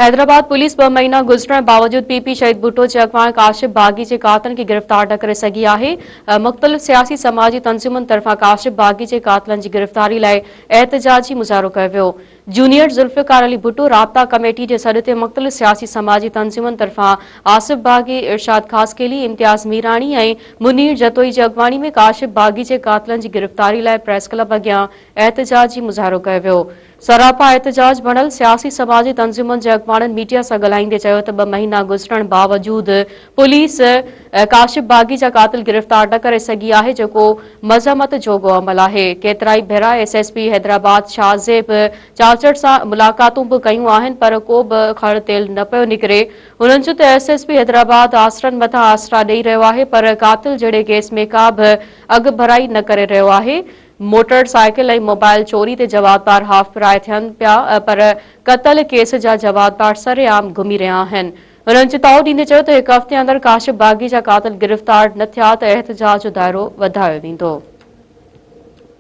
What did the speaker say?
Hyderabad police ٻه مهينا گذرڻ باوجود پي پي شهيد ڀٽو جي اڳواڻ ڪاشف باغي جي قاتلن کي گرفتار نه ڪري سگهي آهي. مختلف سياسي سماجي تنظيمن طرفان ڪاشف باغي جي قاتلن جي گرفتاري لاء احتجاجي مظاهرو ڪيو ويو. جونيئر ذوالفقار علي ڀٽو رابطا ڪميٽي جي سڏ تي مختلف سياسي سماجي تنظيمن طرفان آصف باغي، ارشاد خاصخيلي، امتياز ميراڻي ۽ منير جتوئي جي اڳواڻي ۾ ڪاشف باغي جي قاتلن جي گرفتاري لاء پريس ڪلب اڳيان احتجاجي مظاهرو ڪيو ويو. سراپا احتجاج بڻيل سياسي سماجي تنظيمن جي اڳواڻن ميڊيا سان ڳالهائيندي چيو ته ٻه مهينا گذرڻ باوجود پوليس ڪاشف باغي جا قاتل گرفتار نه ڪري سگهي آهي جيڪو مذمت جوڳو عمل آهي ڪيترائي ڀيرا S S P Hyderabad Shahzeb Chachar سان ملاقاتون به ڪيون آهن پر ڪو به کڙ تيل نه پيو نڪري هنن چيو ته ايس ايس پي حيدرآباد آسرن مٿان آسرا ڏئي رهيو آهي پر قاتل جهڙي ڪيس ۾ ڪا به اڳڀرائي نه ڪري رهيو آهي موٽر سائيڪل ۽ موبائل چوري تي جوابدار هاف فرائي ٿين پيا پر قتل ڪيس جا جوابدار سرعام گهمي رهيا آهن. هنن چتاء ڏيندي چيو ته هڪ هفتي اندر ڪاشف باغي جا قاتل گرفتار نه ٿيا ته احتجاج جو دائرو وڌايو ويندو.